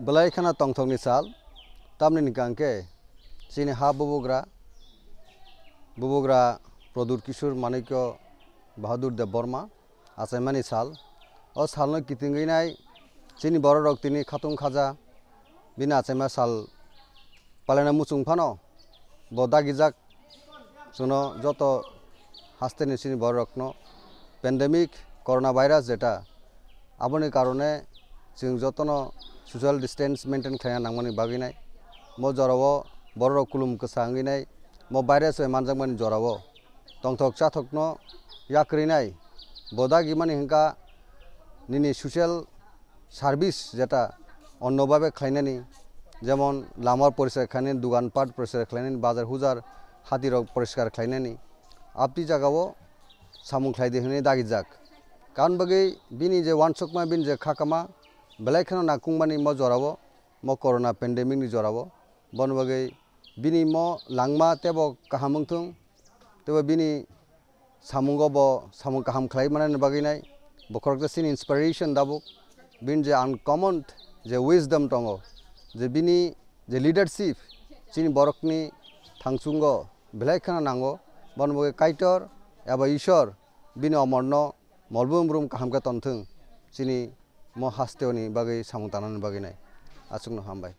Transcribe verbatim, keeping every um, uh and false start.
Belai kheno tongthokni sal, tamni hwnkha hwnkhe chini ha bubugra, bubugra Pradyut Kishore Manikya Bahadur Debbarma achaimani sal. O salno kitingwi nai chini bororok tini khatung khaja bini achaima sal palaina muchung phano bo dagijak. Chwngno joto hasteni chini bororokno pandemic coronavirus jeta, aboni karone chwng jotono social distance maintain khlaina nangmani bagwi nai. Mo jorao bororok kulum kwsa wngwi nai, mo virus bai manjakmani jorao tongthok chathokno yakrwi nai. Bo dagimani hwnkha nini social service jeta onno babe khlainani, jemon lama poriskar khlainani, dugan pat poriskar khlainani, bazar hujar hatirok poriskar khlainani, aboni jagao samung khlai di hwnwi dagijak. Karon bagwi bini je uansukma, bini je khakama belai kheno nangkukmani mo jorao, mo corona pandemic ni jorao. Bono bagwi bini mo langma teibo kaham wngthung, teibo bini samungo bo samung kaham khlai manani bagwi nai. Bokhorok je chini inspiration dabuk, bini je uncommon je wisdom tongo, je bini je leadership chini borokni thangchungo belai kheno nango. Bono bagwi Kaitor eba Ishwar bini omorno molbrum brum kaham khe tonthung, chini mo hasteoni bagwi samung tangnani bagwi nai. Aswkno hambai.